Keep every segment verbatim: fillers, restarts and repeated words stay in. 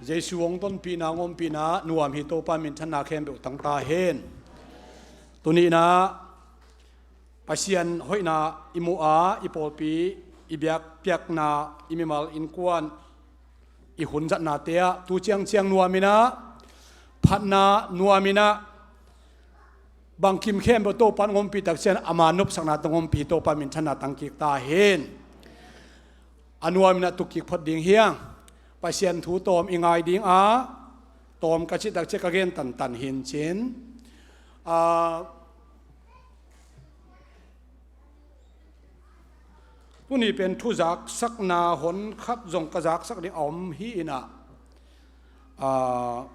Jesu hong tonpihna, hong ompihna nuam hi. Topa minthanna khempeuh tang ta hen. Tuni-in ah Pasian hoihna i muh a, i pawlpi, i biakpiakna, i mimal innkuan, i hun zatnate ah tu ciangciang nuam-in ah, phatna nuam-in ah, bangkim khempeuh Topa in hong ompih tak ciang ama nopsakna tawh hong ompih hi. Topa minthanna tang kik ta hen. A nuam-in ah tuk kik phot ding hi hang. Pasian thu tawm i ngai ding a, tawm ka cih tak ciang ka gen tantan hi-in cin. Ah, tuni pen thu zaksakna hon khat zong ka zaksak ding a om hi-in ah, ah,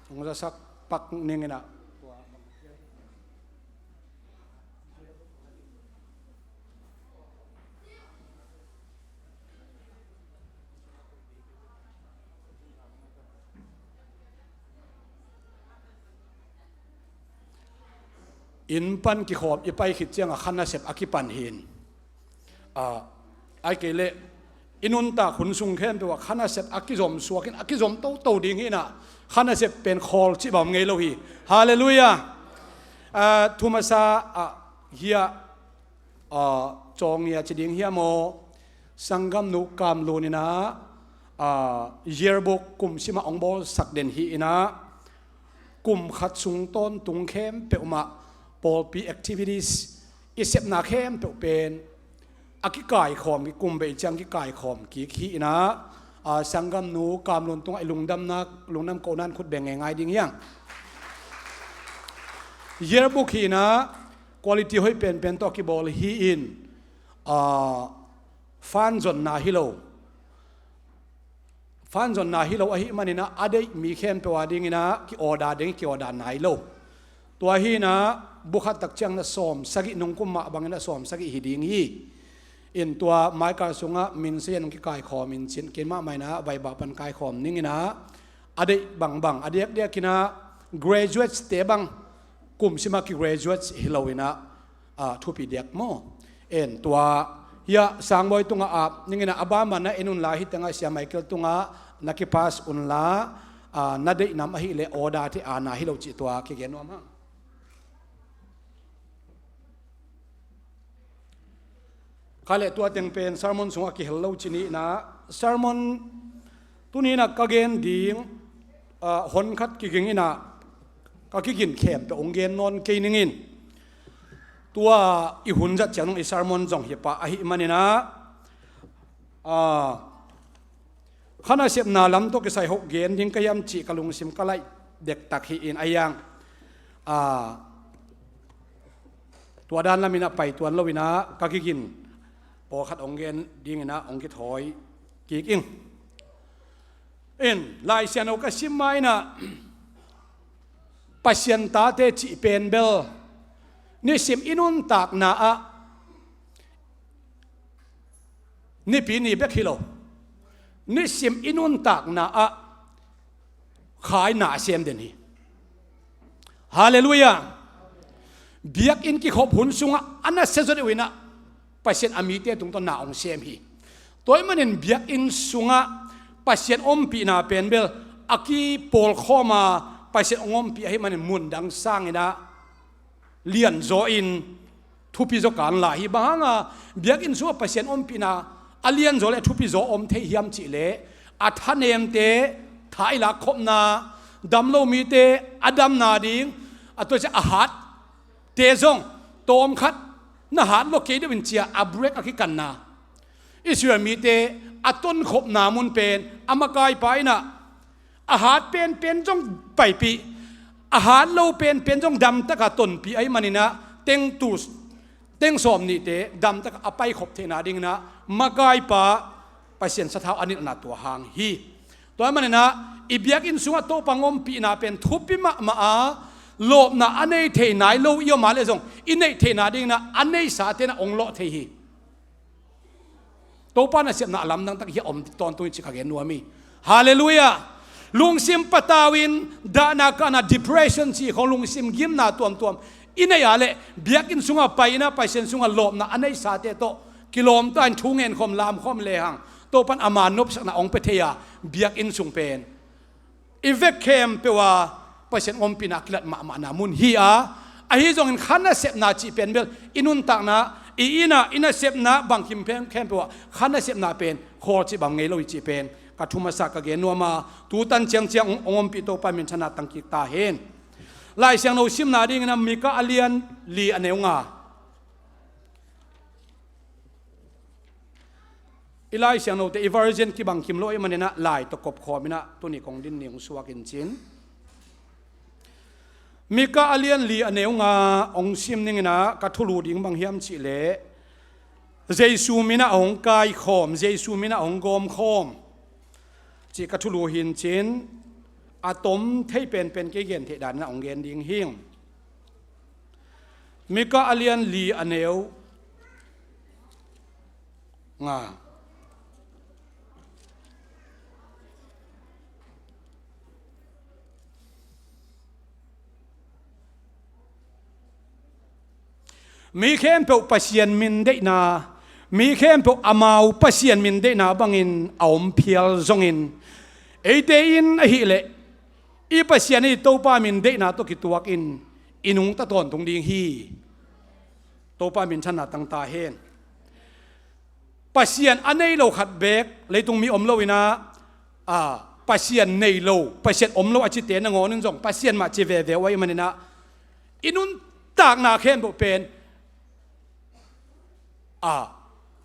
hong zasak pak ning in ah. Inn pan kikhawm i pai khit ciangah kha nasep a kipan hi-in, ah, ahih kei leh i nuntak hun sung khempeuh ah kha nasep a kizom suak in, a kizom toto ding hi-in ah, kha nasep pen khawl cih bang om ngei lo hi. Halleluiah. Ah, thu masa ah, hiah, ah, Cawng Ngia ci ding hiam aw, sanggamnu Kam Lun in ah, ah, yearbook kum sim ah hong bawlsak den hi-in ah, kum khat sung tawntung khempeuh mah pawlpi activities, i sepna khempeuh pen a kikaikhawm, i kum bei ciang kikaikhawm kik hi-in ah, ah, sanggamnu Kam Lun tungah i lungdamna, lungdam kohna in khut beng ngeingai ding hi hang. Yearbook hi-in ah quality hoih penpen tawh a kibawl hi-in, ah, fan zonna hi lo. Fan zonna hi lo ahih manin ah, a deih mi khempeuh a dingin ah ki-order ding, ki-order nai lo. Tua hi-in ah, bu khat tak ciang na sawm sagih, nungkum mah bangin ah sawm sagih hi ding hi. In tua maikal sungah min sayan hong kikaikhawm in cin, ken mahmah in ah Vaiba pan kaikhawm ning in ah, a deih bangbang, a diakdiakin ah graduates-te bang kum sim ah ki-graduates hi lo-in ah, ah, thupi diak maw? En tua, hiah Sangbawi tungah ap ning in ah, a banban na en unla, hih tengah Sia Michael tungah na kipass unla, ah, na deih nam ahih leh order thei a na hi lo cih tua kigen nuam hang. Kha leh tua teng pen sermon sungah kihel lo ci ni in ah, sermon tuni in ah ka gen ding, ah, hon khat kiging in ah, ka kigin khempeuh hong gen nawn kei ning in. Tua i hun zat ciang nung i sermon zong hi pah ahih manin ah, ah, kha nasepna lam tawh kisai hoh gen ding ka hiam cih ka lungsim ka laih dektak hi-in, a hiang, ah, tua dan lamin ah pai tuan lo-in ah, ka kigin pawlkhat hong gen dingin ah hong kithawi kik ing. In, Lai Siangtho ka sim ma-in ah, Pasian tate cih pen bel nisim i nuntakna ah, nipi ni bek hi lo, nisim i nuntakna ah kha i na a sem den hi. Halleluiah. Biakinn kikhop hun sungah a nasia zaw deuh in ah, Pasian a mite tungtawn na hong sem hi. Tua ahih manin biakinn sungah Pasian ompihna pen bel a kipawlkhawm a, Pasian hong ompih ahih manin mun dang sangin ah lianzaw in thupi zaw kan lai hi. Bang hanga biakinn sungah Pasian ompihna a lianzaw le a thupi zaw om thei hiam cih leh, a thanemte tha i lakkhopna, dam lo mite a damna ding, a tua ciang a hatte zong tawmkhat na hat lo kei deuh in ci-a a break a kikanna, Israel mite a tonkhopna mun pen a makaipa in ah, a hat penpen zong paipih, a hat lo penpen zong damtak a tonpih ahih manin ah, teng tus, teng sawm nihte damtak a paikhop theihna dingin ah makaipa Pasian sathau a nilhna tua hang hi. Tua ahih manin ah, i biakinn sungah Topa hong ompihna pen thupi mahmah a, lawpna a nei thei nai lo i om a leh zong, i neih theihna dingin ah a neisate in ah hong lawh thei hi. Topa nasepna a lamdang tak hiah om tawntung hi cih ka gen nuam hi. Halleluiah. Lungsim patau in, dahna kahna, depression cih khawng, lungsim gimna tuamtuam i neih a leh, biakinn sungah pai in ah Pasian sungah lawpna a neisate tawh kilawmta in thu ngenkhawm, lamkhawm lehang, Topa in ama nopsakna hong pia thei a, biakinn sung pen i vek khempeuh a Pasian ompihna a kilat mahmahna mun hi a, ahi zongin kha nasepna cih pen bel i nuntakna, i inn ah, i nasepna bangkim pen khempeuh ah kha nasepna pen khawl cih bang ngei lo hi cih pen ka thu masa ka gen nuam a, tu tan ciangciang hong, hong ompih Topa minthanna tang kik ta hen. Lai Siangtho simna dingin a Mika a lian li a neu nga. I Lai Siangthote i version kibang kim lo ahih manin a lai tawh kop khawm in a tuni kong din ni hong suak in cin. Mika a lian li a neu nga hong sim ning in a ka thulu ding bang hiam cih leh Jesu min a hong kaikhawm, Jesu min a hong gawmkhawm cih ka thulu hi in cin, a tom thei penpen kei gen theih dan in a hong gen ding hi. Mika a lian li a neu nga. Mi khempeuh Pasian min deihna, mi khempeuh amau Pasian min deihna bangin a om phial zongin, eite in ahih leh i Pasian i Topa min deihna tawh kituak in i nungta tawntung ding hi. Topa minthanna tang ta hen. Pasian a nei lo khat beek leitung mi om lo in a, a, Pasian nei lo, Pasian om lo a cite nangawn in zong Pasian mah ci veve uh ahih manin a, i nuntakna khempeuh pen, a,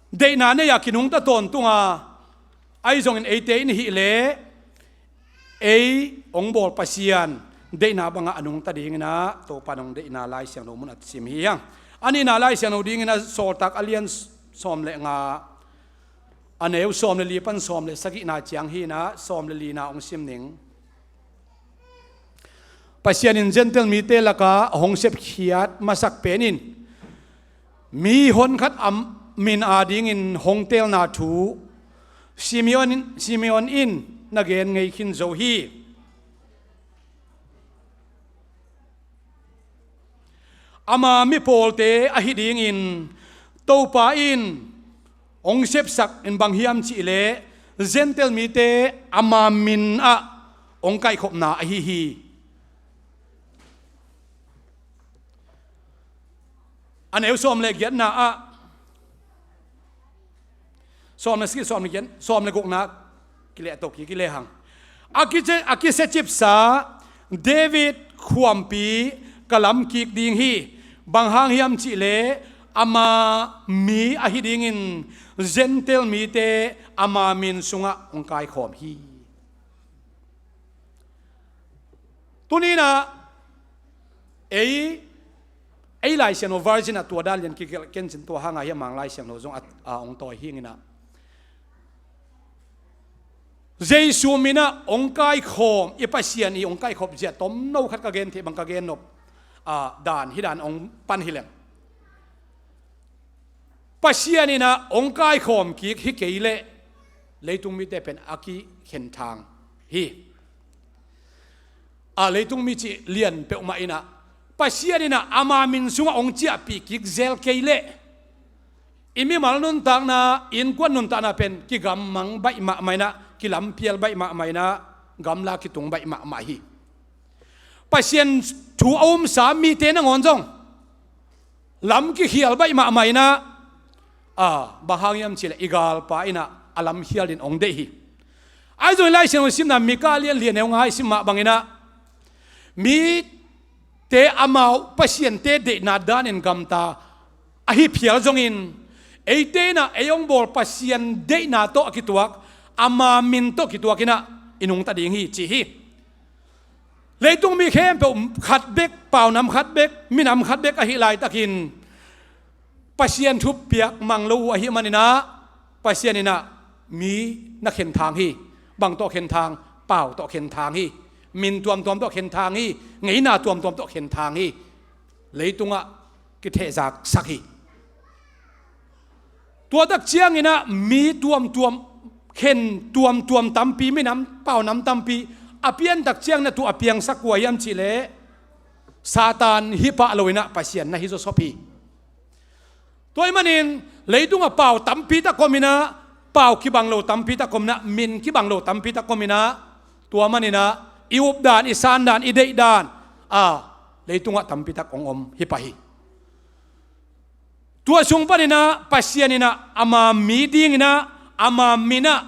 deihna nei a kinungta tawntung a, ahi zongin eite in ahih leh ei hong bawl Pasian deihna bangah a nungta ding in a Topa in hong deihna Lai Siangtho mun a sim hi hang. A nihna Lai Siangtho ding in a Sawltak a lian sawm le nga, a neu sawm le li pan sawm le sagihna ciang hi in a, sawm le lina hong sim ning. Pasian in Gentile mite laka hong sepkhiat masak pen in mi honkhat a min a dingin hong teelna thu Simeon in, Simeon in na gen ngei khin zo hi. Ama mi pawlte ahi dingin Topa in hong sepsak in bang hiam cih leh Gentile mite ama min ah hong kaikhopna ahi hi. A neu sawm le giatna ah, sawm le si, sawm le giat, sawm le gukna kileh to kik i lehang. A kise, a kisecipsa David khuampi ka lam kik ding hi. Bang hang hiam cih leh ama mi ahi dingin Gentile mite ama min sungah hong kaikhawm hi. Tuni in ah ei, ei Lai Siangtho version ah tua dan lian kigelh kencin tua hang a hiah Mang Lai Siangtho zong a, a hong tawi hi ing in ah. Jesu min ah hong kaikhawm i Pasian i hong kaikhop zia tomno khat ka gen theih bang ka gen nop, a, dan hi dan hong pan hi leng. Pasian in ah hong kaikhawm kik hi kei leh leitung mite pen a kikhenthang hi. A, leitung mi cih lian peuhmah in ah Pasian in ah ama min sungah hong ciahpih kik zel kei leh i mimal nuntakna, innkuan nuntakna pen kigammang baih mahmah in ah, kilampial baih mahmah in ah, gamla kitung baih mahmah hi. Pasian thu a umsa mite nangawn zong lam kikhial baih mahmah in ah, a, bang hang hiam cih leh i galpa in ah a lamkhial in hong deih hi. Ahi zongin Lai Siangtho simna Mika lian li a neu nga i sim mah bangin ah mite amau Pasian te deihna danin gamta ahi phial zongin eite in ah ei hong bawl Pasian deihna tawh a kituak, ama min tawh kituak in ah i nungta ding hi ci hi. Leitung mi khempeuh khat bek, paunam khat bek, minam khat bek ahih laitakin Pasian thupiak mang lo uh ahih manin ah Pasian in ah mi na khenthang hi. Bang tawh khenthang? Pau tawh khenthang hi. Min tuamtuam tawh khenthang hi. Ngeina tuamtuam tawh khenthang hi. Leitungah kithehzaksak hi. Tua tak ciangin ah mi tuamtuam, khen tuamtuam tampi, minam paunam tampi a pian tak ciangin ah tua a piangsak kua hiam cih leh Satan hi pah lo in ah Pasian na hi zawsop hi. Tua ahih manin leitungah pau tampi tak om in ah, pau kibang lo tampi tak om in ah, min kibang lo tampi tak om in ah, tua manin ah i updan, i sandan, i deihdan, a, leitungah tampitak hong om hi pah hi. Tua sung paninah Pasian inah ama mi dinginah ama minah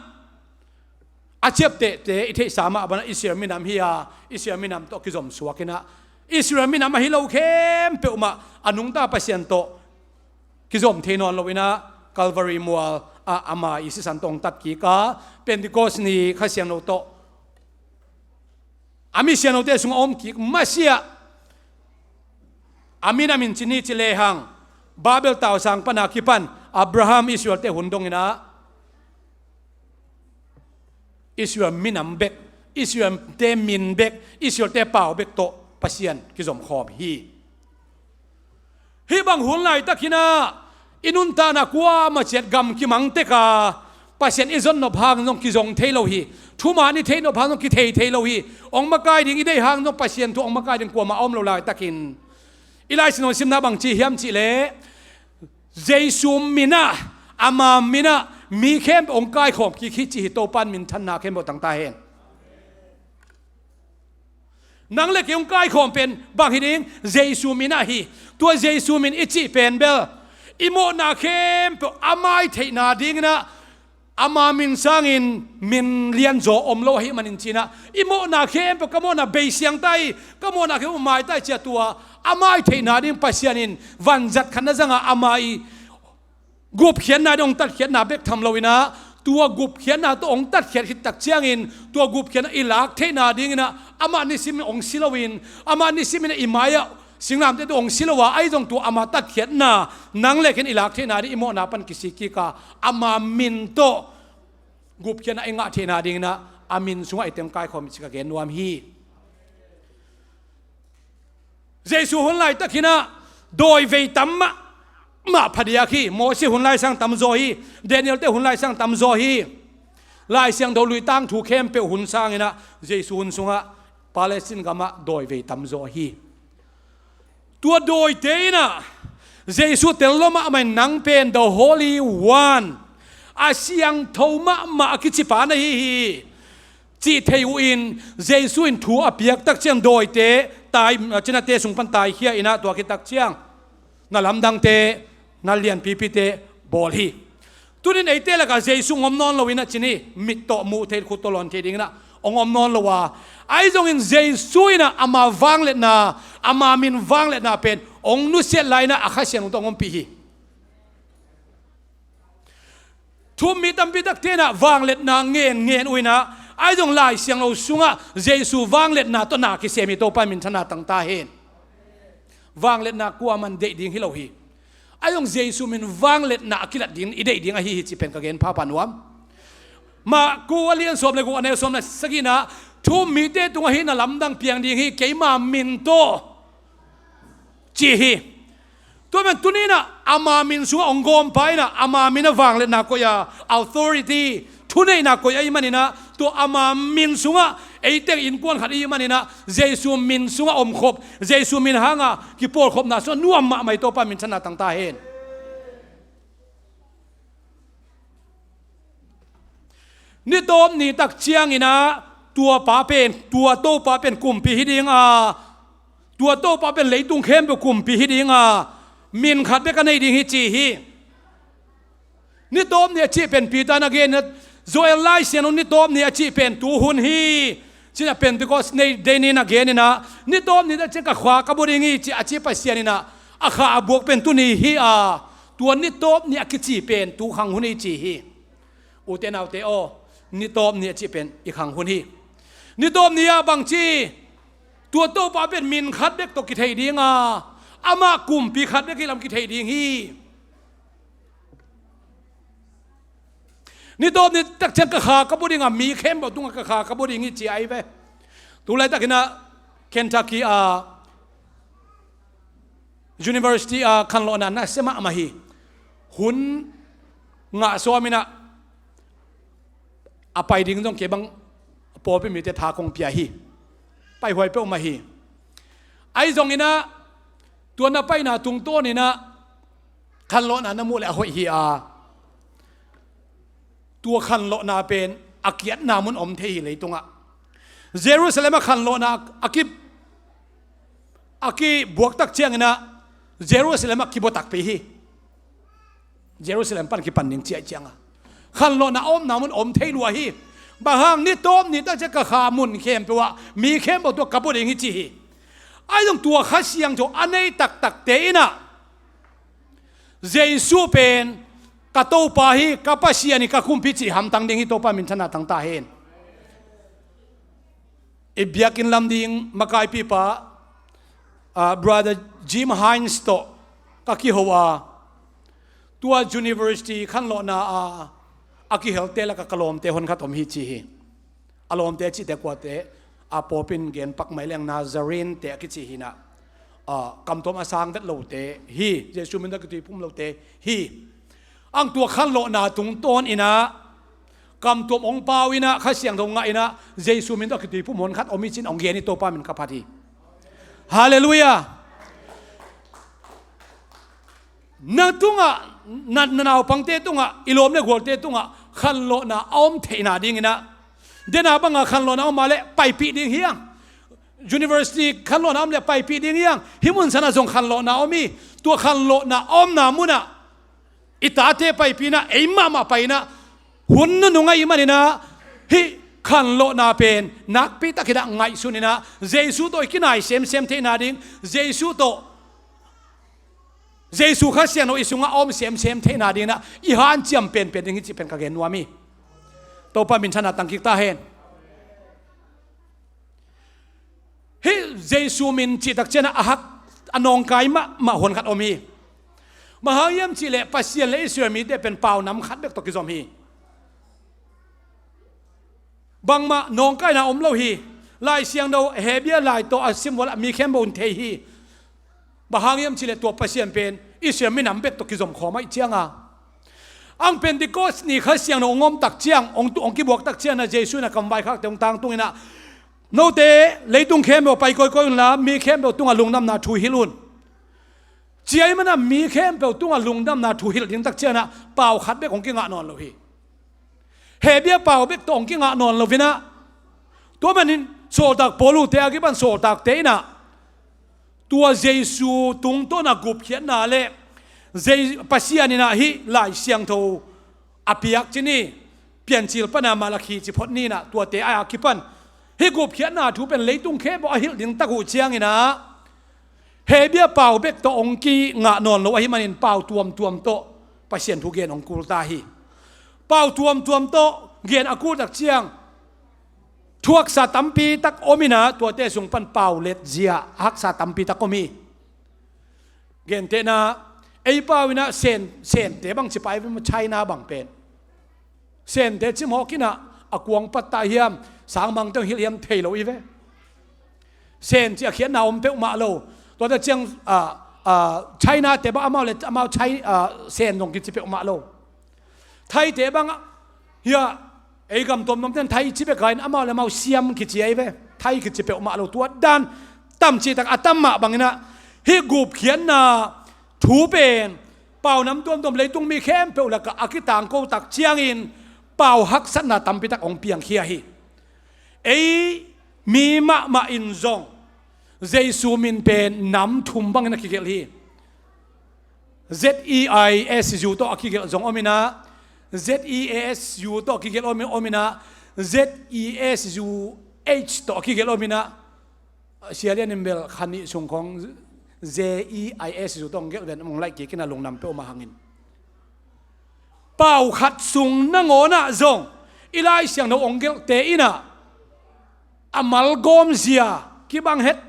a ciaptehte i theihsa mah banah Israel minam hi-a, Israel minam tawh kizom suakinah Israel minam ahi lo khempeuh mah a nungta Pasian tawh kizom thei nawn loinah Calvary mual ah ama i sisan tawh hong tat kik a, Pentecost ni Kha Siangtho tawh a mi siangthote sungah a om kik masiah a minam in ci ni ci lehang Babel tausang pana kipan Abraham Israelte hun donginah Israel minam bek, Israelte min bek, Israelte pau bek tawh Pasian kizomkhawm hi. Hih bang hun laitakinah i nuntakna kuamah ciat gam kimang teka Pasian i zon nop hang zong kizong thei lo hi. Thuman i theih nop hang zong kithei thei lo hi. Hong makai ding i deih hang zong Pasian thu hong makai ding kuamah a om lo laitakin i Lai Siangtho simna bang ci hiam cihleh Jesu minah, ama minah mi khempeuh hong kaikhawm kik hi ci hi. Topan minthanna khempeuh tangta hen. Nang le kei hong kaikhawm pen bang hi ding? Jesu minah hi. Tua Jesu min i cih pen bel i mawhna khempeuh a mai theihna dinginah ama min sangin min lianzaw om lo ahih manin cinah i mawhna khempeuh ka mawhna beisiang ta hi, ka mawhna khempeuh maitai cia tua a mai theihna ding Pasian in vanzat khat na zanga ama i gupkhiatna ding hong tatkhiatna bek tham loinah tua gupkhiatna tawh hong tatkhiat khit tak ciangin tua gupkhiatna i lak theihna dinginah amah nisimin hong si loin amah nisimin i mai-ah singlamteh tawh hong si lo a, ahi zong tua ama tatkhiatna nang le kei in i lak theihna ding i mawhna pan kisik kik a ama min tawh gupkhiatna i ngah theihna dinginah a min sungah i teng kaikhawm i ci ka gen nuam hi. Jesu hun laitakinah dawivei tam mah mah phadiak hi. Moses hun lai sang tamzaw hi. Danielte hun lai sang tamzaw hi. Lai Siangtho lui tangthu khempeuh hun sanginah Jesu hun sungah Palestine gamah dawivei tamzaw hi. Tua dawite inah Jesu tel lo mahmah in nang pen the Holy One, a siangtho mahmah a kicipa na hi hi cih thei uh in Jesu in thu a piak tak ciang dawite tai, cinate sung pan taikhia inah tua khit tak ciang na lamdangte na lianpipite bawl hi. Tunin eite lakah Jesu hong om nawn loinah cin hi. Mit tawh muh thei, khut tawh lawn thei dinginah hong om nawn lo a, ahi zongin Jesu inah ama vangliatna, ama min vangliatna pen hong nusiat lai inah a Kha Siangtho tawh hong ompih hi. Thu-um mi tampi takte inah vangliatna ngen ngen uh inah ahi zong Lai Siangtho sungah Jesu vangliatna tawh na kisem hi. Topa minthanna tangta hen. Vangliatna kuaman deih ding hi lo hi. Ahi zong Jesu min vangliatna a kilat ding i deih ding ahi hi cih pen ka gen phapha nuam. Marku a lian sawm le guk a neu sawm le sagihna thu-um mite tungah hih na lamdang piang ding hi, keima min tawh ci hi. Tua man tuninah ama min sungah hong gawmpa inah ama min a vangliatna koih a, authority, thuneihna koih ahih maninah tua ama min sungah eite innkuan khat ahih maninah Jesu min sungah omkhop, Jesu min hanga kipawlkhopna sungah nuam mahmah hi. Topa minthanna tangta hen. Ni tawp ni tak cianginah tua pa pen, tua Topa pen kumpi hi dinga, tua Topa pen leitung khempeuh kumpi hi dinga, min khat bek a nei ding hi ci hi. Ni tawp ni a cih pen Peter in a gen inah, Joel Lai Siangtho ni tawp ni a cih pen tu hun hi. Cinah Pentecost ni deih ni in a gen inah, ni tawp ni a cih ka kha ka bu ding hi ci a ci Pasian inah a kha a buak pen tuni hi a, tua ni tawp ni a kici pen tu khang hun hi ci hi. Ute naute aw, ni tawp ni a cih pen i khang hun hi. Ni tawp ni ah bangci, tua Topa pen min khat bek tawh kithei dinga, amah kumpi khat bek hi lam kithei ding hi. Ni tawp ni tak ciang ka kha ka bu dinga, mi khempeuh tungah ka kha ka bu ding hi ci ahi ve. Tulaitakinah Kentucky a university a khanlawhna nasia mahmah hi. Hun ngah sawm inah a pai ding zong kei bang pawlpi mite tha kong pia hi. Paihuai peuhmah hi. Ahi zonginah tua na paina tungtawninah khanlawhna na muh le a hoih hi a, tua khanlawhna pen a kiatna mun om thei hi leitungah. Jerusalem ah khanlawhna a ki, a kibuak tak ciangin ah Jerusalem ah kibua takpi hi. Jerusalem pan kipan ding ciah ciangah khanlawhna a omna mun om thei lua hi. Bang hang, ni tawp ni tak ciah ka kha mun khempeuh ah mi khempeuh tua ka bua ding hi ci hi. Ahi zong tua Kha Siangtho a nei taktakte in ah Jesu pen ka Topa hi, ka Pasian hi, ka Kumpi cih hamtang ding hi. Topa minthanna tang ta hen. I biakinn lam ding makaipipa, ah, Brother Jim Hines tawh ka kiho a, tua university khanlawhna a, a kihelte lakah ka lawmte honkhat om hi ci hi. A lawmte cihte kuate, a pawpin gen pak mai leng Nazarene te a kici hi in ah, ah, kamtuam a sang vet lote hi, Jesu min tawh kituiphum lote hi. Ang tua khanlawhna tungtawn in ah kamtuam hong pau in ah, Kha Siangtho ngah in ah, Jesu min tawh kituiphum honkhat om hi ci-in hong gen hi. Topa min ka phat hi. Halleluiah. Na tungah, na, na naupangte tungah, i lawm le gualte tungah khanlawhna a om theihna dingin ah, dena bangah khanlawhna a om mah leh paipih ding hi hang. University khanlawhna a om leh paipih ding hi hang. Hih mun sanah zong khanlawhna a om hi. Tua khanlawhna a omna munah i tate paipih in ah, ei mahmah pai in ah, hun nunung ahih manin ah, hih khanlawhna pen nakpi takin ah ngaihsun in ah, Jesu tawh i kinai semsem theihna ding, Jesu tawh, Jesu Kha Siangtho i sungah a om semsem theihna dingin ah i hanciam penpen ding hi cih pen ka gen nuam hi. Topa minthanna tang kik ta hen. Hih Jesu min cih tak ciangin ah a hak, a nawngkai mahmah honkhat om hi. Bang hang hiam cih leh Pasian le Israel mite pen pau nam khat bek tawh kizom hi. Bangmah nawngkaina om lo hi. Lai Siangtho Hebru lai tawh a sim uh leh mi khempeuh in thei hi. Bang hang hiam cih leh tua Pasian pen Israel minam bek tawh kizom khawm ahih ciangin. Ang Pentecost ni Kha Siangtho hong om tak ciang, hong tu, hong kibuak tak ciangin ah Jesu in ah kam vaikhakte hong tangtung in ah, note leitung khempeuh pai kawikawi unla, mi khempeuh tungah lungdamna thu hilh un. Ci ahih manin ah mi khempeuh tungah lungdamna thu hilh ding tak ciangin ah pau khat bek hong kingah nawn lo hi. Hebru pau bek tawh hong kingah nawn lo in ah, tua manin sawltak Paul uh te a kipan sawltakte in ah tua Jesu tungtawn a gupkhiatna le Jei-, Pasian in ah hih Lai Siangtho a piak ci ni, Piancil pan a Malakhi ci phot ni in ah, tuate a kipan hih gupkhiatna thu pen leitung khempeuh a hilh ding tak uh ciangin ah, Hebru pau bek tawh hong kingah nawn lo ahih manin pau tuamtuam tawh Pasian thu gen hong kul ta hi. Pau tuamtuam tawh gen a kul tak ciang, thuaksa tampi tak om in ah, tuate sung pan pau letzia haksa tampi tak om hi. Gentehna, ei pau in ah Sen, Sente bang ci pai ve maw, China bang pen. Sente cimawh in ah, a kuang pattah hiam, sangmangte hong hilh hiam thei lo hi ve. Sen cih a khiatna om peuhmah lo. Tuate ciang, ah, ah, China te bang amau le amau Chai-, ah, Sen zong kici peuhmah lo. Thaite bang ah, hia, ei gam tuamtuamte in Thai ci bek a, in amau le amau Siam kici ahi ve. Thai kici peuhmah lo. Tua dan tam cih tak a tam mah bangin ah, hih gupkhiatna thu pen pau nam tuamtuam leitung mi khempeuh lakah a kitangko tak ciangin pau haksatna tampi tak hong piangkhia hi. Ei mi mahmah in zong Jesu min pen nam thum bangin a kigelh hi. Z E I S U tawh a kigelh zong om in ah, Z E A S U tawh a kigelh om, om in ah, Z E S U H tawh a kigelh om in ah, Sia Lian in bel kha nih sung khawng Z E I S U tawh hong gelh ven, hong laih kik in ah, lungdam peuhmah hangin. Pau khat sung nangawn ah zong i Lai Siangtho hong gelhte in ah a malgawm zia kibang het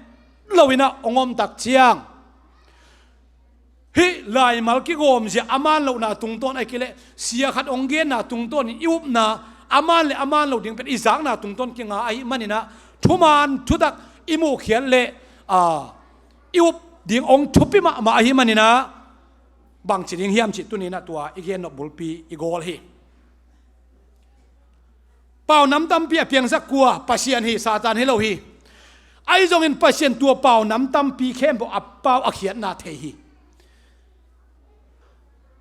lo in ah hong om tak ciang, hih laimal kigawm zia a man lohna tungtawn ahih kei leh sia khat hong genna tungtawn in i upna a man le a man lo ding pen i zakna tungtawn kinga ahih manin ah, thuman thutak i muhkhiat leh, aa, i up ding hong thupi mahmah ahih manin ah, bangci ding hiam cih tuni in ah tua i gen nop bulpi i gawl hi. Pau nam tampi a piangsak kua? Pasian hi, Satan hi lo hi. Ahi zongin Pasian tua pau nam tampi khempeuh a pau a khiatna thei hi.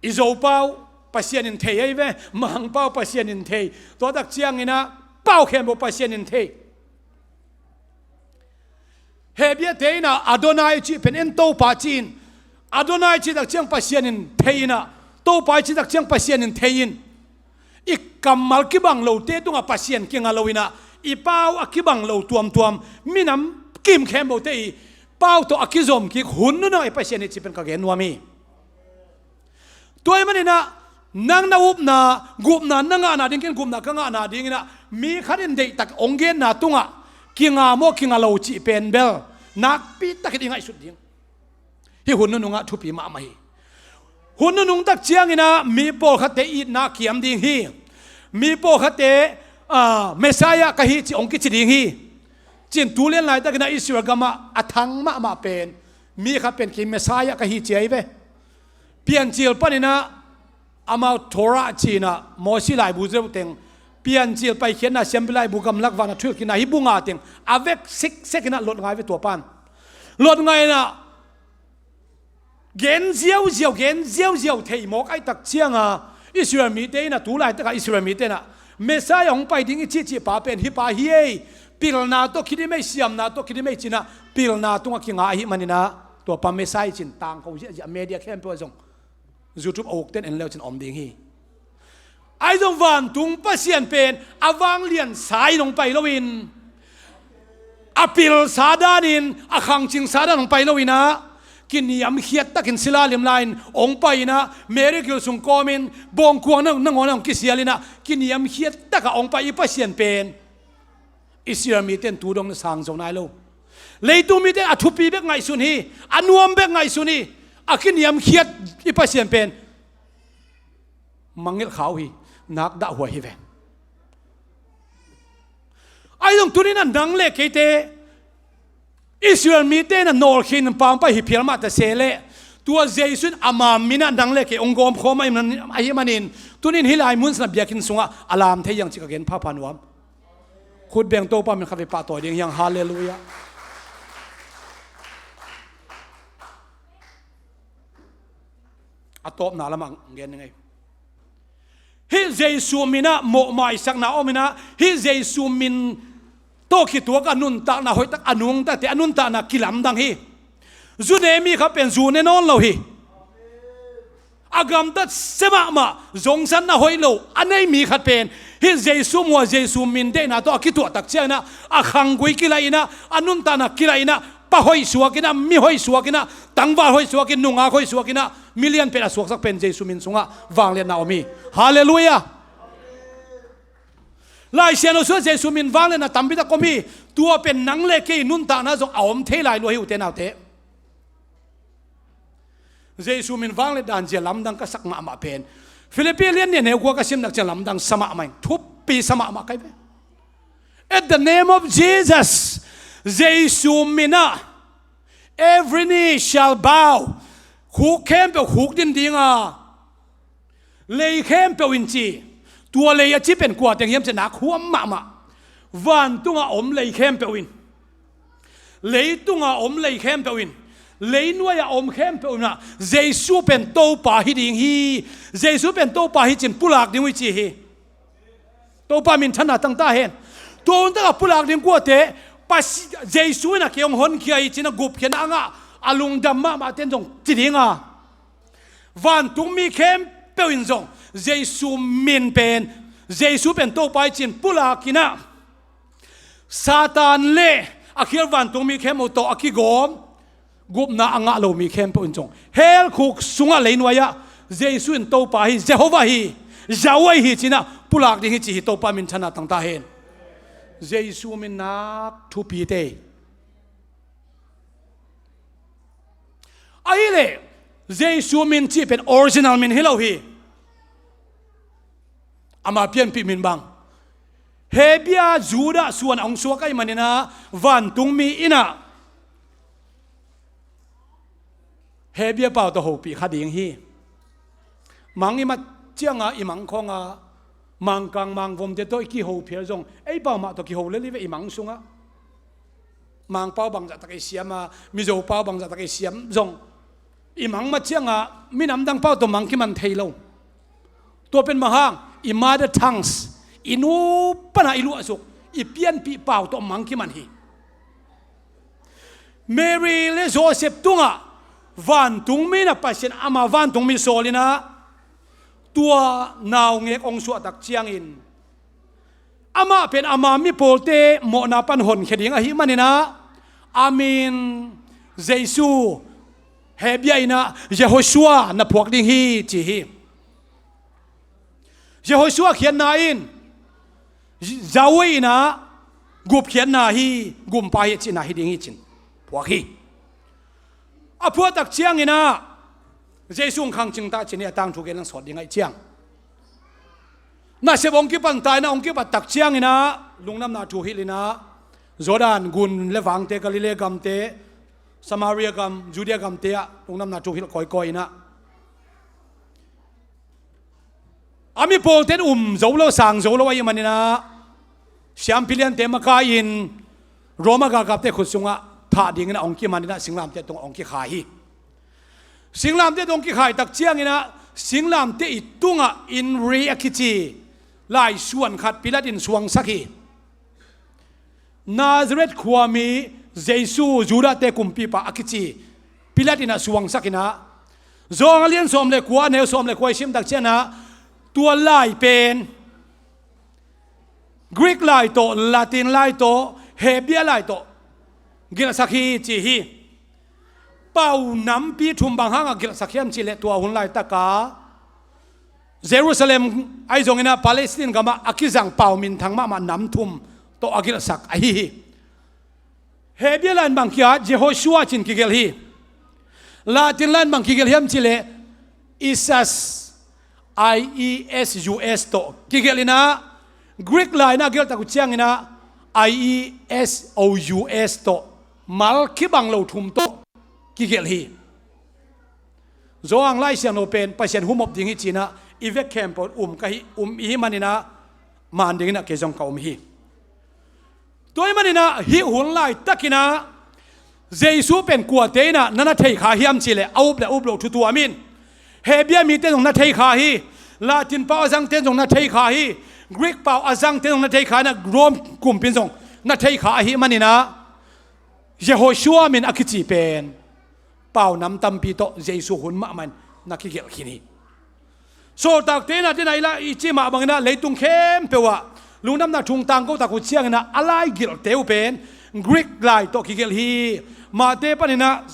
I Zo pau Pasian in thei ahi ve, Mang pau Pasian in thei. Tua tak ciangin ah pau khempeuh Pasian in thei. Hebrew-te in ah Adonai cih pen en Topa ci-in, Adonai cih tak ciang Pasian in thei in ah, Topa cih tak ciang Pasian in thei in, i kammal kibang lote tungah Pasian kinga lo in ah, i pau a kibang lo tuamtuam, minam kim khempeuhte i pau tawh a kizom kik hun nunung i Pasian hi cih pen ka gen nuam hi. Tua ahih manin ah, nang na upna, gupna na ngahna ding, ken gupna ka ngahna ding in ah, mi khat in deihtak hong genna tungah kinga maw kinga lo cih pen bel nakpi takin i ngaihsut ding. Hih hun nunung ah thupi mahmah hi. Hun nunung tak ciangin ah mi pawlkhatte itna kiam ding hi. Mi pawlkhatte, ah, Messiah ka hi cih hong kici ding hi. Cin tu lian laitakin ah Israel gamah a thang mahmah pen, mi khat pen ki Messiah ka hi ci ahi ve. Piancil panin ah amau Torah ci-in ah Mosi laibu zeu teng, Piancil Paikhiatna, Siampi laibu, Gamlak Vakna, Thuhilhkikna, hih bu nga teng a vek siksek in ah lot ngai ve tua pan. Lot ngai in ah gen ziauziau, gen ziauziau thei mawk ahih tak ciang a, Israel mite in ah, tu laitak a Israel mite in ah Messiah hong pai ding i cihcih pa pen hih pa hi ei, pilna tawh kidim ei, siamna tawh kidim ei ci-in ah pilna tungah kinga ahih manin ah, tua pa Messiah ci-in tangko ziahziah, media khempeuh ah zong, YouTube a ukten en leu cin om ding hi. Ahi zong vantung Pasian pen a vangliansa in hong pai loin, a pilsa danin, a khangcingsa dan hong pai loin ah, kiniamkhiat takin sila limla-in hong pai in ah, Mary gil sung kawmin bawngkuang nangawn ah hong kisial in ah, kiniamkhiat takah hong pai i Pasian pen Israel mite in tu dong na sang zo nai lo. Leitung mite in a thupi bek ngaihsun hi, a nuam bek ngaihsun hi. A kiniamkhiat i Pasian pen mangngilh kha uh hi, nak dahhuai hi ve. Ahi zong tuni-in ah nang le keite, Israel mite in ah nawlkhin pangpai hi phial mah ta se leh, tua Jesu in ama min ah nang le kei hong gawmkhawm ahih manin, tuni-in hih lai mun sungah biakinn sungah a lam thei hi hang ci ka gen phapha nuam. Khut beng, Topa min khat vei pahtawi ding hi hang. Halleluiah. A tawpna lamah gen ning ei. Hih Jesu min ah mawhmaisakna om in ah, hih Jesu min tawh kituak a nuntakna hoihtak, a nungtate a nuntakna kilamdang hi. Zu ne mi khat pen zu ne nawn lo hi. A gamtat sia mahmah, zongsatna hoih lo a nei mi khat pen hih Jesu mu a, Jesu min deihna tawh a kituah tak ciangin ah, a khanggui kilaih in ah, a nuntakna kilaih in ah, pa hoih suak in ah, mi hoih suak in ah, tangval hoih suak in, nungak hoih suak in ah, mi lianpen a suaksak pen Jesu min sungah vangliatna om hi. Halleluiah. Lai Siangtho sungah Jesu min vangliatna tampi tak om hi. Tua pen nang le kei nuntakna zong a om thei lai lua hi, ute naute. Jesu min vangliat dan zia lamdang ka sak mahmah pen, Philippi lian nih, neu kua ka sim nak ciang lamdang sa mahmah in, thupi sa mahmah ka hi ve. At the name of Jesus, Jesu min ah every knee shall bow. Khuk khempeuh khuk din ding a, lei khempeuh in ci. Tua lei a ci pen kua teng hiam cih nak huam mahmah. Vantungah om lei khempeuh in, leitungah om lei khempeuh in, leinuai-ah om khempeuh in ah Jesu pen Topa hi ding hi. Jesu pen Topa hi cin pulak ding uh hi ci hi. Topa minthanna tang ta hen. Tua hun takah pulak ding kuate, Pasi-, Jesu in ah kei hong honkhia hi cin a gupkhiatna a ngah a lungdam mahmah ten zong ci ding a, vantung mi khempeuh in zong Jesu min pen, Jesu pen Topa hi cin pulak in ah, Satan le a khial vantung mi khempeuh tawh a kigawm, gupna a ngah lo mi khempeuh in zong hell khuk sungah, leinuai-ah Jesu in Topa hi, Jehovah hi, Yahweh hi cin ah pulak ding hi ci hi. Topa minthanna tang ta hen. Jesu min nak thupi te. Ahih leh Jesu min cih pen original min hi lo hi. Ama pianpih min bang, Hebia Judah suan a hong suak ahih manin ah, vantung mi in ah Hebia pau tawh hopih kha ding hi. Mang i mat ciangah i mangkhawngah Mangkang Mangvomte tawh i kiho phial zong, ei pau mah tawh kiho lel hi ve i mang sungah. Mangpau bangzah tak i siam a, Mizopau bangzah tak i siam zong, i mang mat ciangah minam dang pau tawh mang kiman thei lo. Tua pen bang hang, i mother tongues, i nu pana i luahsuk, i pianpih pau tawh mang kiman hi. Mary le Joseph tungah vantungmi in ah Pasian ama vantungmi sawl in ah tua naungek hong suahtak ciangin amah pen ama mi pawlte mawhna pan honkhia ding ahih manin ah a min Jesu, Hebru in ah Yehoshua na phuak ding hi ci hi. Jehoshua khiatna in Yahweh in ah gupkhiatna hi, gumpa hi cihna hi ding hi ci-in phuak hi. A phuahtak ciangin ah Jesu hong khangcing ta ci-in a tangthu gen lang sawt ding ahih ciang nasep hong kipan ta in ah hong kipat tak ciangin ah lungdamna thu hilh in ah Jordan gun le vangte, Galilee gamte, Samaria gam, Judea gamte ah lungdamna thu hilh kawikawi in ah a mi pawlte'n um zo lo, sang zo lo ahih manin ah siampi liante makai-in Roma galkapte khut sungah thah dingin ah hong kiman in ah singlamteh tungah hong kikhai hi. Singlamteh tungah hong kikhai tak ciangin ah singlamteh i tungah inri a kici laisuan khat Pilat in suangsak hi. Nazareth khuami Jesu, Judahte kumpipa a kici Pilat in ah suangsak in ah, Johan a lian sawm le kua, a neu sawm le kua i sim tak ciangin ah tua lai pen Greek lai tawh, Latin lai tawh, Hebru lai tawh gelhsak hi ci hi. Pau nampi thum, bang hangah gelhsak hiam cih leh tua hun laitaka Jerusalem ahi zongin ah Palestine gamah a kizang pau minthang mahmah nam thum tawh a gelhsak ahi hi. Hebru lai in bang kiat, Jehoshua ci-in kigelh hi. Latin lai in bang kigelh hiam cih leh Isus, I E S U S tawh kigelh in ah, Greek lai in ah a gelhtak uh ciangin ah I E S O U S tawh mal kibang lo thum tawh kigelh hi. Johan Lai Siangtho pen Pasian humop ding hi ci-in ah i vek khempeuh um ka hi, um i hih manin ah man dingin ah kei zong ka um hi. Tua ahih manin ah hih hun laitakin ah Jesu pen kuate in ah na na thei kha hiam cih leh a up le a up loh thu tuam in. Hebru mite zong na thei kha hi. Latin pau a zangte zong na thei kha hi. Greek pau a zangte zong na thei kha in ah Rome kumpi in zong na thei kha ahih manin ah Jehoshua min a kici pen pau nam tampi tawh Jesu hun mahmah in na kigelh khin hi. Sawltakte in ah, den ah i la i cih mah bangin ah leitung khempeuh ah lungdamna thu tangko tak uh ciangin ah a lai gelhte uh pen Greek lai tawh kigelh hi. Mahte panin ah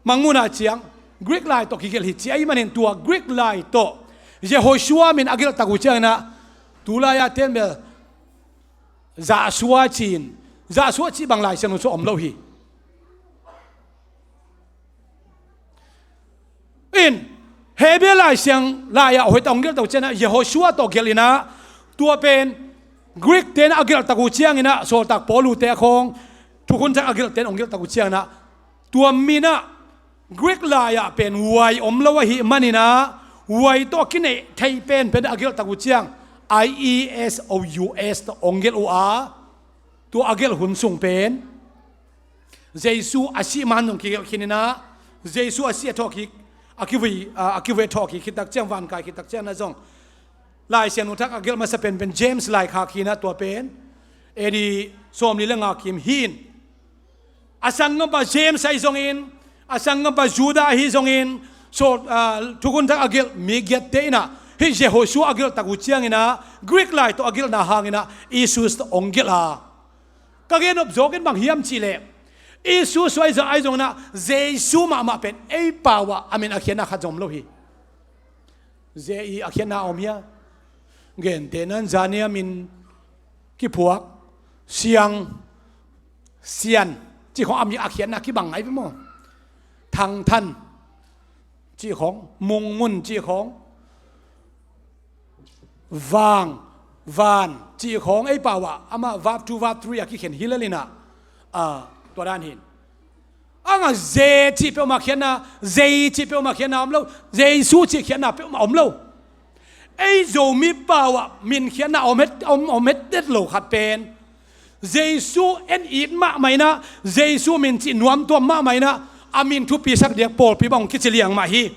Mangmuhna ciang Greek lai tawh kigelh hi ci ahih manin tua Greek lai tawh Jehoshua min a gelhtak uh ciangin ah tulai-a ten bel Joshua ci-in, Joshua cih bang Lai Siangtho sung om lo hi. In Hebru Lai Siang lai-ah hoih tak hong gelhtak uh ciangin ah Jehoshua tawh gelh in ah tua pen Greek-te in ah a gelhtak uh ciangin ah Sawltak Paul uh te a khawng thukhun thak a gelhte in hong gelhtak uh ciangin ah tua min ah Greek lai-ah pen Y om lo ahih manin ah Y tawh a kineih theih penpen a gelhtak uh ciang I E S O U S tawh hong gelh uh a, tua a gelh hun sung pen Jesu a sih man zong kigelh khin in ah, Jesu a sih a thawhkik, a kivui, a, a kivui a thawhkik khit tak ciang, vankai khit tak ciang na zong Lai Siangtho thak a gelh masa penpen James laikhak hi in ah tua pen A D sawmli le nga kim hi in. A sanggampa James ahi zongin, a sanggampa Judah ahi zongin, so, a, thukhun thak a gelh mi giatte in ah hih Jehoshua a gelhtak uh ciangin ah Greek lai tawh a gelhna hangin ah Isus tawh hong gelh a. Ka gen nop zawk in bang hiam cih leh Isus ahi zong, ahi zongin ah Jesu mahmah pen ei pau ah a min a khiatna khat zong om lo hi. J E a khiatna a om hia? Gentehna in zania min kiphuak, Siang, Sian cih khawng a min a khiatna kibang ngai ve maw? Thangthan cih khawng, Mungmun cih khawng, Vang, Van cih khawng ei pau ah amah verb two, verb three a kikhen hi lel in ah, a, tua dan hi in. Ang a J cih peuhmah khiatna, J cih peuhmah khiatna om lo, Jesu cih khiatna peuhmah om lo. Ei Zomi pau ah min khiatna om het, om, om het det lo khat pen Jesu en it mahmah in ah, Jesu min cih nuamtuam mahmah in ah, a min thupisak diak pawlpi bang kici liang mah hi.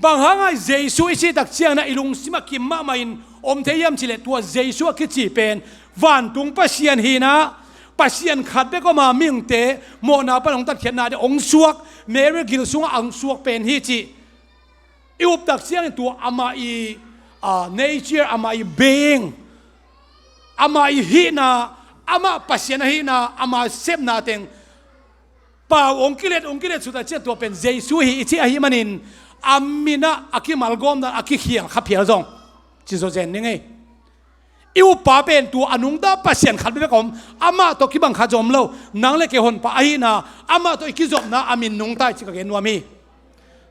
Bang hang a Jesu i cih tak ciangin ah i lungsim ah kim mahmah in om thei hiam cih leh tua Jesu a kici pen vantung Pasian hi in ah, Pasian khat bek om a mihingte mawhna pan hong tatkhiatna ding hong suak, Mary gil sungah hong suak pen hi cih i uptak ciangin tua amah i, ah, nature, amah i being, amah i hihna, amah Pasian ahihna, amah sepna teng pau hong kilet, hong kilet sut a ciang tua pen Jesu hi i cih ahih manin a min ah a kimalgawmna a kikhial kha phial zong ci zaw zen ning ei. I uppa pen tua a nungta Pasian khat bek om, amah tawh kibang khat zong om lo, nang le kei Honpa ahihna, amah tawh i kizopna a min nungta i ci ka gen nuam hi.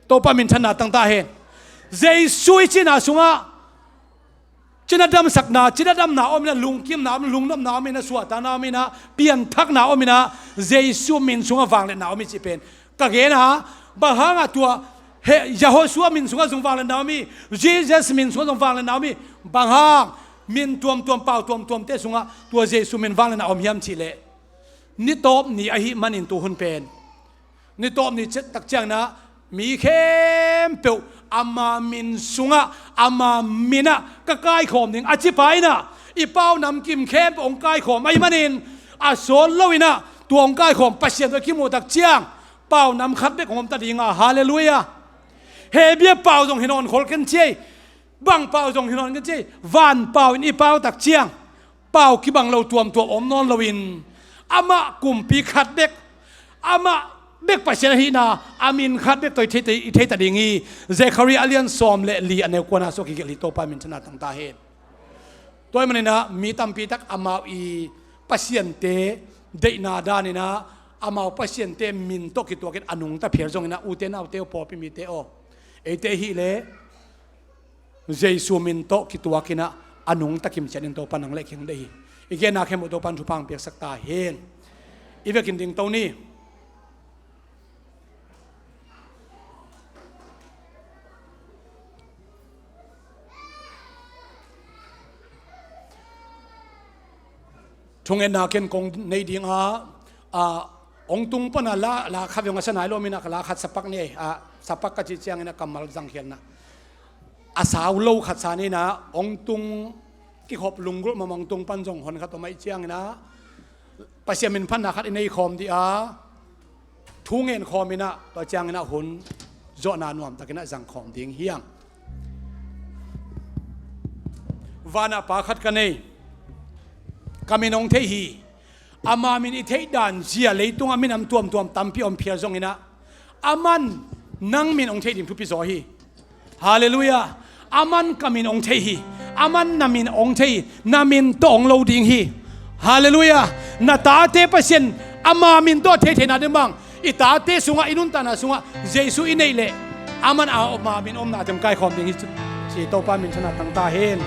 Topa minthanna tangta hen. Jesu i cihna sungah cina damsakna, cina damna om inah, lungkimna om, lungnopna om inah, suahtakna om inah, pianthakna om inah, Jesu min sungah vangliatna om i cih pen ka gen a, bang hangah tua he, Yehoshua min sungah zong vangliatna om hi, Jesus min sungah zong vangliatna om hi, bang hang min tuamtuam, pau tuamtuamte sungah tua Jesu min vangliatna om hiam cihleh, ni tawp ni ahih manin tu hun pen, ni tawp ni ciat tak ciangin ah mi khempeuh ama min sungah, ama min ah ka kaikhawm ding a cipa inah i pau namkim khempeuh hong kaikhawm ahih manin a sawt lo inah tua hong kaikhawm Pasian tawh kimuh tak ciang pau nam khat bek hong om ta ding a, halleluiah. Hebia pau zong hi nawn khol ken ciai, bang pau zong hi nawn ken ciai, van pau in i pau tak ciang pau kibang lo tuamtuam om nawn loin amah kumpi khat bek, amah bek Pasian ahihna a min khat bek tawh i thei, i thei ta ding hi. Zekhariah a lian sawm le li a neu kuana sawk hi gelh hi. Topa minthanna tangta hen. Tua ahih maninah mi tampi tak amau i pasiante deihna daninah amau pasiante min tawh kituakin a nungta phial zonginah ute naute aw, pawlpi mite aw, eite hileh Jesu min tawh kituakinah a nungta kimciatin Topa nang le kei hong deih hi. I genna khempeuh Topa in thupha hong piaksak ta hen. I vekin dingto ni. Thungetna ken kong nei ding a, a, hong tung pana la, la khat ve hong a sa nai lo mina ka la khat sapak nei, a, sapak ka cih ciangin a kammal zangkhialna a sau lo khat sa nina hong tung kikhop lunggulh mama hong tung pan zong hon khat om ahih ciangin a Pasian min phatna khat i nei khawm dih a, thu ngen khawm inah tua ciangin a hun zawhna nuamtakin a zang khawm ding hiang. Vanah pa khat ka nei, ka min hong thei hi. Ama min i theih dan zia leitungah minam tuamtuam tampi om phial zonginah aman nang min hong thei ding thupi zaw hi. Halleluiah. Aman ka min hong thei hi. Aman na min hong thei hi. Na min tawh hong lo ding hi. Halleluiah. Na tate Pasian ama min tawh thei theihna ding bang i tate sungah, i nuntakna sungah Jesu i neih leh aman ama min omna teng kaikhawm ding hi ci. Topa minthanna tangta hen.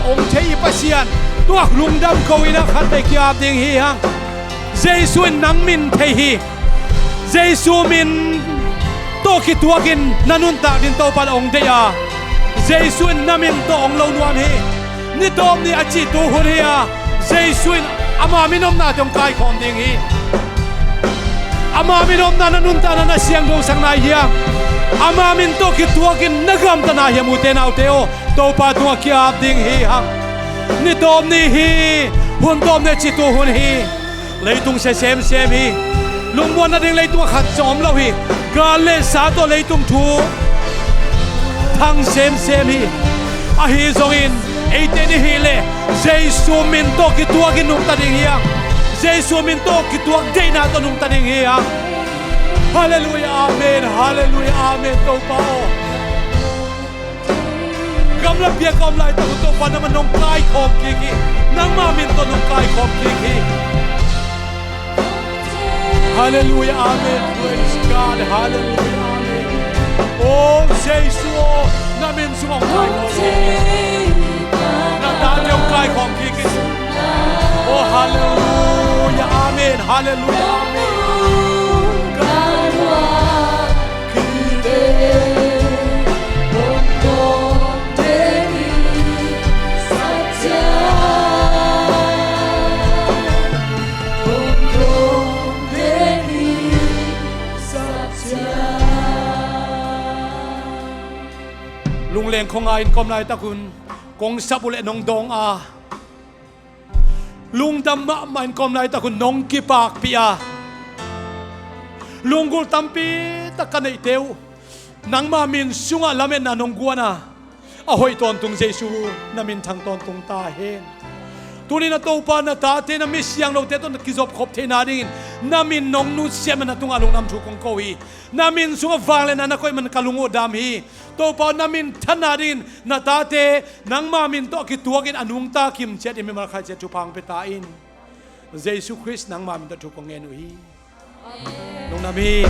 hong thei i Pasian, tua lungdam ko in a khatvei ki-ap ding hi hang. Jesu in nang min thei hi. Jesu min tawh kituakin na nuntak ding Topa in hong deih a, Jesu in na min tawh hong lo nuam hi. Ni tawp ni a cih tu hun hi a, Jesu in ama min omnate hong kaikhawm ding hi. Ama min omna na nuntakna na siangthosakna hi hang. Ama min tawh kituakin na gamtatna hi hang, ute naute aw. Topa tungah ki-ap ding hi hang. Ni tawp ni hi. Hun tawp ni a cih tu hun hi. Leitung sia semsem hi. Lungmuan nading leitungah khat zong om lo hi. Gal le sa tawh leitung thu thang semsem hi. Ahi zongin eite in i hih leh Jesu min tawh kituakin nungta ding hi hang. Jesu min tawh kituak deihna tawh nungta ding hi hang. Halleluiah, amen. Halleluiah, amen. Topa aw, gamla piak a om laitak uh Topa nangmah nong kaikhawm kik hi. Nangmah min tawh nong kaikhawm kik hi. Halleluiah, amen. Praise God. Halleluiah, amen. Oh Jesu aw, na min sungah hong kaikhawm kik hi. Na tate hong kaikhawm kik hi. Oh halleluiah, amen. Halleluiah, amen. Lungleng khuanga in ka om laitak un kong sap uh leh nong dawng a, lungdam mahmah in ka om laitak un nong kipakpih a, lunggulh tampi tak ka neihte uh nangma min sungah lametna nong guan a, a hoih tawntung Jesu, na min thang tawntung ta hen. Tuni-in a Topa, na tate, na mi siangthote tawh na kizopkhop theihna dingin na min nong nusiat man na tungah lungdam thu kong ko hi. Na min sungah vangliatna na koih man ka lung uh dam hi. Topa, na min thanna dingin na tate nangma min tawh kituakin a nungta kimciat in mimal khaici-in thupha hong pia ta in. Jesu Khrist nangma min tawh thu kong ngen uh hi. Lungdam hi.